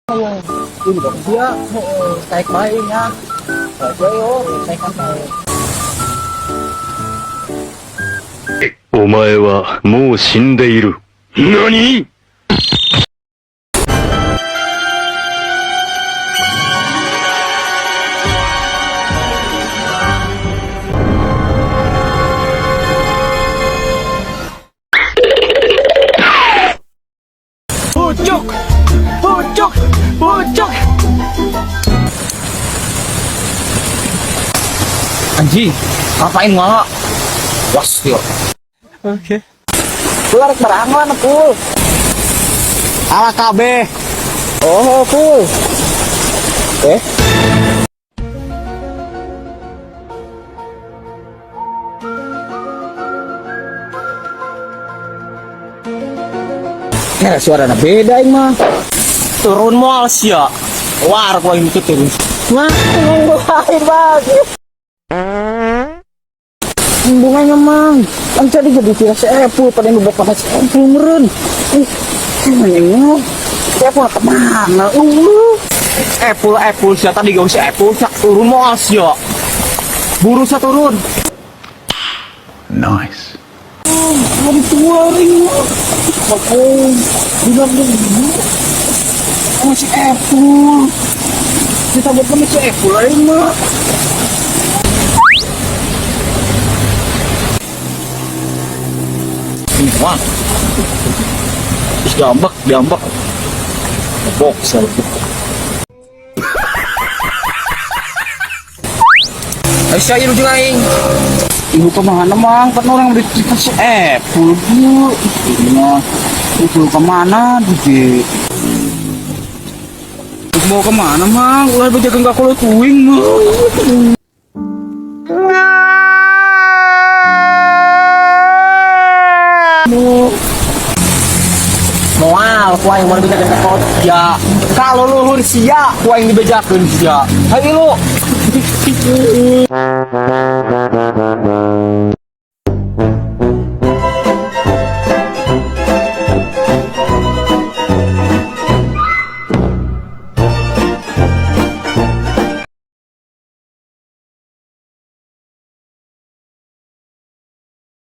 Ini dong dia, taik bae nya. Ayo, taik bae. お前はもう死んでいる。何。 Pucuk! Pucuk! Pucuk! Anjing, ngapain ngala? Was yo. Oke. Pul arek barangan, Pul. Ala kabeh. Oh, Pul. Eh. Eh, suarana beda ini mah. Turun moal sia. War ku aing turun. Wah, lain banget. Bunganya mang, kan jadi jadi kira si Epul pada yang bapak si Epul meren. Ih, emangnya si Epul kemana? Epul Epul sia tadi gak si Epul sia turun moal sia. Buru sia turun. Nice. Lebih tua ring. Bakong, bilang dulu. Sama si Epul. Kita buat sama si Epul aja mah. Ini mah. Terus diambak, diambak. Box. Ayo sia ieu jeung aing. Ibu kemana mang? Kan orang udah cerita si Epul bu. Ini mah, Epul kemana DJ? Mau kemana mang? Ulah bejakeun ka kolot uing mah. Moal ku aing moal dibejakeun ka kolot sia. Kalau luhur sia ku aing dibejakeun sia. Hayu lu.